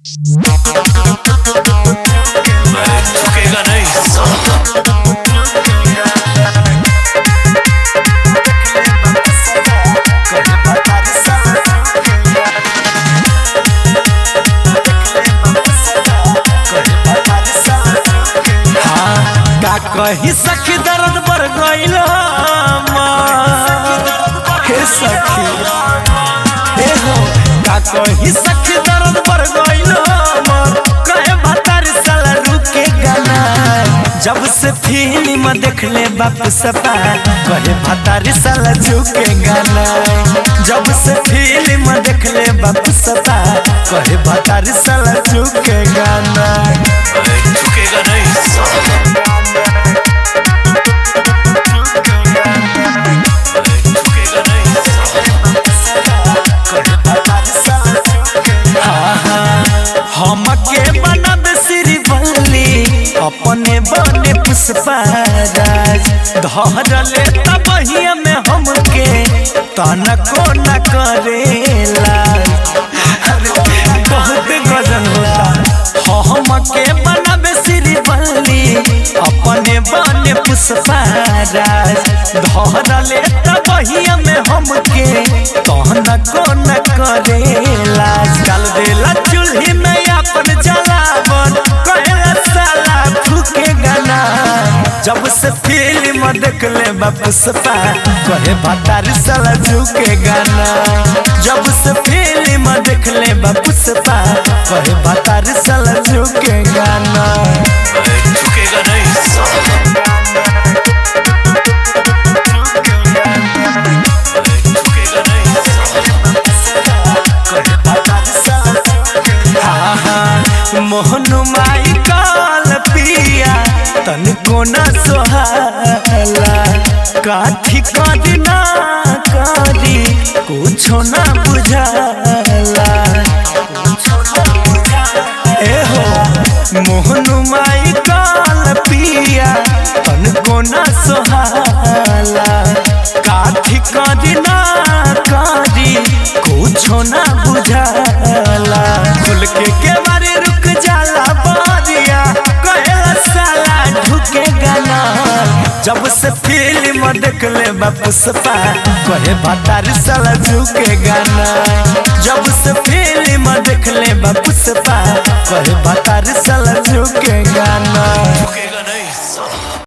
मैं झुकेगा नहीं साला। का कही सखी दर्द बढ़ गइल हे सखी, हे हो। का कही सखी दर्द बढ़ गइल कहे भतार साला रुके गाना। जब से फिल्म देखले बाप सपा कहे भतार साला झुके गाना। जब से फिल्म देखले बाप सपा कहे भतार साला झुके गाना। मैं झुकेगा नहीं साला। मैं झुकेगा नहीं साला। हमके बनब श्रीवल्ली अपने बने पुष्पाराज धरले तबहिया में हमके तनको न करेला। बहुत गजन होता। हमके बनब श्रीवल्ली अपने बने पुष्पाराज धरले तबहिया में हमके तनको न करेला। चल देला चूल्ही में अपन जलावन कहेला साला फूके गाना। जब से फिल्म देखले बाप सपा कहे भतार साला झुके गाना। जब से फिल्म देखले बाप सपा कहे भतार साला झुके गाना। मैं झुकेगा नहीं साला। मैं झुकेगा नहीं साला। मोहन माई काल पिया तनको न सोहाला काथी करी ना करी कुछो ना बुझाला। ए हो मोहन माई काल पिया तनको न सोहाला काथी करी ना करी कुछो ना बुझाला। खुल के मारे रुक जाला बारिया कहेला साला ढुके गाना। जब से फिल्म देखले बाप सपा कहे भतार साला झुके गाना। जब से फिल्म देखले बाप सपा कहे भतार साला झुके गाना। झुकेगा